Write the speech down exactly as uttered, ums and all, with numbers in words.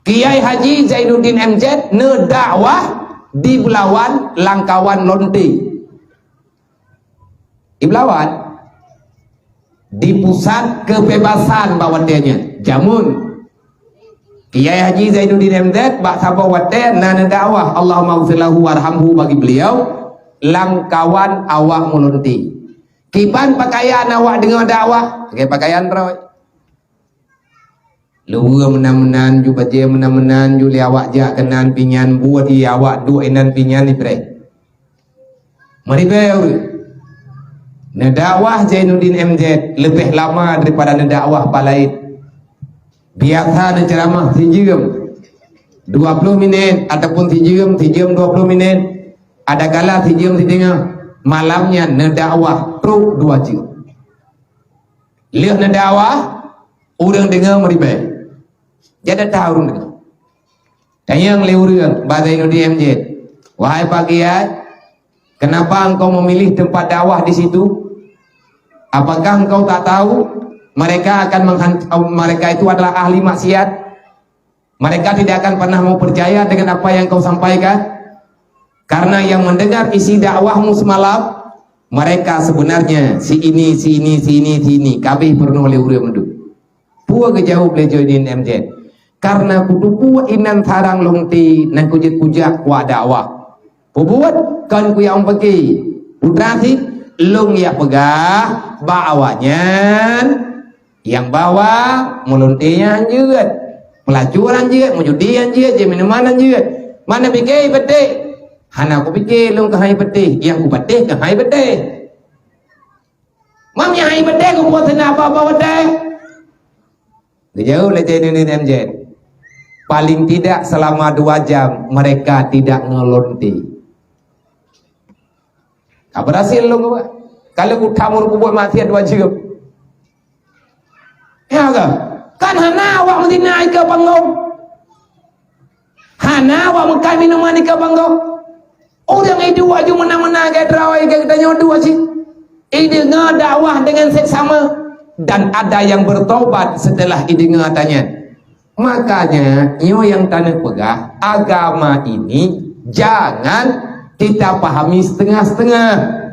Kiai Haji Zainuddin M Z neudakwah di Belawan lam kawan lonte. Di Belawan, di pusat kebebasan bak watée nyan. Jameun Kiai Haji Zainuddin M Z bak saboh watée na neudakwah, Allahumma ghfir lahu warhamhu bagi beliau, lam kawan awak meulonte. Kiban pakaian awak deungoe dakwah, pakai pakaian droe. Luweue meunan-meunan ju, bajée meunan-meunan ju, lé awak jak keunan pinyan buet, di awak duek inan pinyan ipreh. Meuribée ureuëng. Neudakwah Zainuddin M Z leubeh lama daripada neudakwah bak laén. Biasa neuceuramah sijeuem dua puluh minit ataupun sijeuem, sijeuem dua puluh minit. Adakala sijeuem siteungoh. Malam nyan neudakwah trok dua jeuem. Lheueh neudakwah, ureuëng deungoe meuribée. Jadi tahu ureuëng deungoe. Tanyong lé ureuëng bak Zainuddin M Z, "Wahai Pak Kiai, kenapa engkau memilih tempat dakwah di situ? Apakah engkau tak tahu mereka akan menghan- mereka itu adalah ahli maksiat? Mereka tidak akan pernah mau percaya dengan apa yang kau sampaikan. Karena yang mendengar isi dakwahmu semalam, mereka sebenarnya si ini, si ini, si ini, si ini." Kabeh peurunoe lé ureuëng mandum. Peue geujaweueb lé Zainuddin M Z? "Karena kuteupeue inan sarang lonte nyang kujeuet kujak kudakwah. Peubuet kon kujak meupiké. Putra cit, lôn jak peugah bak awaknyan nyang bahwa meulonte nyan jeuet, peulacur nyan jeuet, meujudi nyan jeuet, jeuet minuman nyan jeuet. Mana piké beuteh? Hana kupiké lôn keuhai beuteh, nyang kupatéh keuhai beuteh." Mam nyang hai beuteh kubuet seunak apa-apa beuteh. Geujaweueb lé Zainuddin M Z, "Paling tidak selama dua jam mereka tidak ngelonte." Ka berhasil lôn buet. Kalau ku tamur kubuet maksiat dua jam. Ya ke? Kan hana awak meuzina ikeue panggong. Hana awak meukai minuman ikeue panggong. Ureuëng iduek aju meunan-meunan geutroi geutanyoe dua cit. Ideungoe dakwah dengan seksama dan ada yang bertobat setelah ideungoe tanyan. Makanya nyoe nyang taneuk peugah, agama ini jangan kita pahami setengah-setengah.